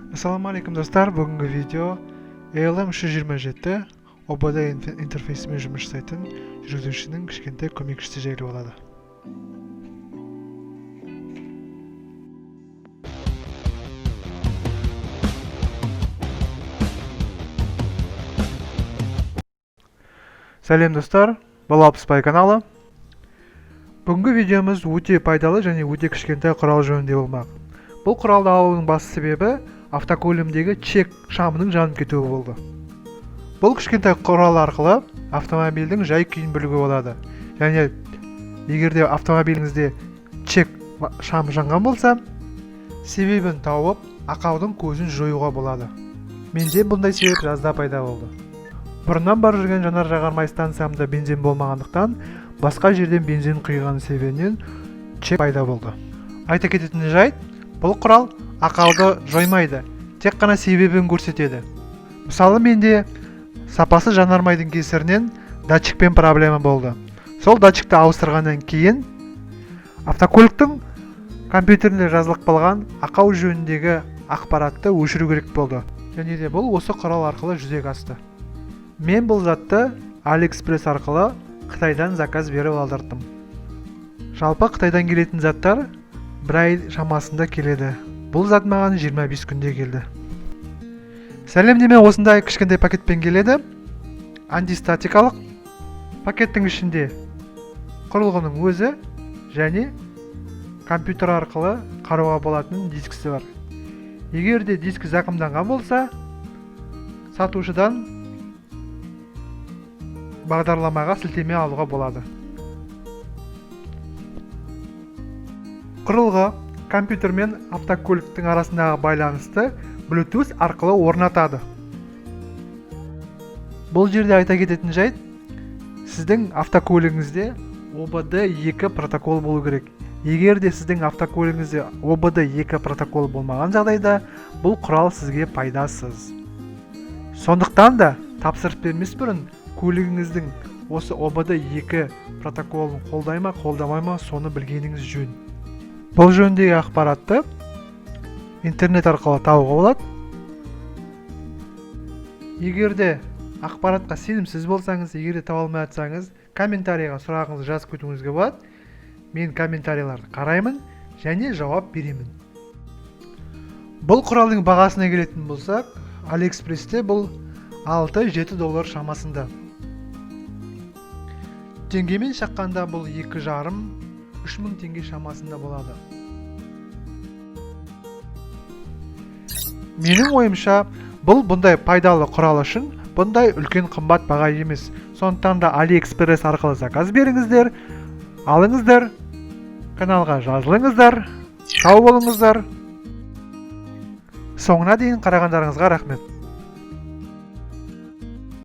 Ассалаумағалейкум, достар! Бүгінгі видео ALM 327 OBD интерфейсімен жұмыс жасайтын жүргізушінің кішкентай көмекшісі жайлы болады. Сәлем, достар! Бұл Алпысбай каналы. Бүгінгі видеомыз өте пайдалы және өте кішкентай құрал жөнінде болмақ. Бұл құралды алудың басты себебі автокөлігімдегі чек шамының жанып кетуі болды. Бұл кішкентай құрал арқылы автомобильдің жай күйін білуге болады. Және егер де автомобиліңізде чек шамы жанған болса, себебін тауып, ақаудың көзін жоюға болады. Менде бұндай себеп жазда пайда болды. Бұрыннан барып жүрген жанар жағармай станциямда бензин болмағандықтан, басқа жерден бензин құйған себебінен чек пайда болды. Айта кететін жайт, бұл құрал ақауды жоймайды, тек қана себебін көрсетеді. Мысалы, менде сапасыз жанармайдың кесірінен датчикпен проблема болды. Сол датчикті ауыстырғаннан кейін автокөліктің компьютерінде жазылып қалған ақау жөніндегі ақпаратты өшіру керек болды. Және де бұл осы құрал арқылы жүзеге асты. Мен бұл затты AliExpress арқылы Қытайдан заказ беріп алдырттым. Жалпы Қытайдан келетін заттар бір ай шамасында келеді. Бұл зат маған 25 күнде келді. Сәлемдеме осындай кішкентай пакетпен келеді. Антистатикалық пакеттің ішінде құрылғының өзі және компьютер арқылы қарауға болатын дискісі бар. Егер де диск зақымданған болса, сатушыдан бағдарламаға сілтеме алуға болады. Құрылғы компьютер мен автокөліктің арасындағы байланысты Bluetooth арқылы орнатады. Бұл жерде айта кететін жайт, сіздің автокөлігіңізде OBD 2 протокол болу керек. Егер де сіздің автокөлігіңізде OBD 2 протоколы болмаған жағдайда, бұл құрал сізге пайдасыз. Сондықтан да тапсырыс бермес бұрын көлігіңіздің осы OBD 2 протоколын қолдай ма, қолдамай ма, соны білгеніңіз жөн. Бұл жөніндегі ақпаратты интернет арқылы табуға болады. Егер де ақпаратқа сенімсіз болсаңыз, егер де таба алмай жатсаңыз, комментарийға сұрағыңызды жазып кетуіңізге болады. Мен комментарийларды қараймын және жауап беремін. Бұл құралдың бағасына келетін болсақ, AliExpress'те бұл 6-7 доллар шамасында. Теңгемен шаққанда бұл екі жарым, үш мың теңге шамасында болады. Менің ойымша, бұл бұндай пайдалы құрал үшін бұндай үлкен қымбат баға емес. Сондықтан да AliExpress арқылы заказ беріңіздер, алыңыздар, каналға жазылыңыздар, сау болыңыздар. Соңына дейін қарағандарыңызға рахмет.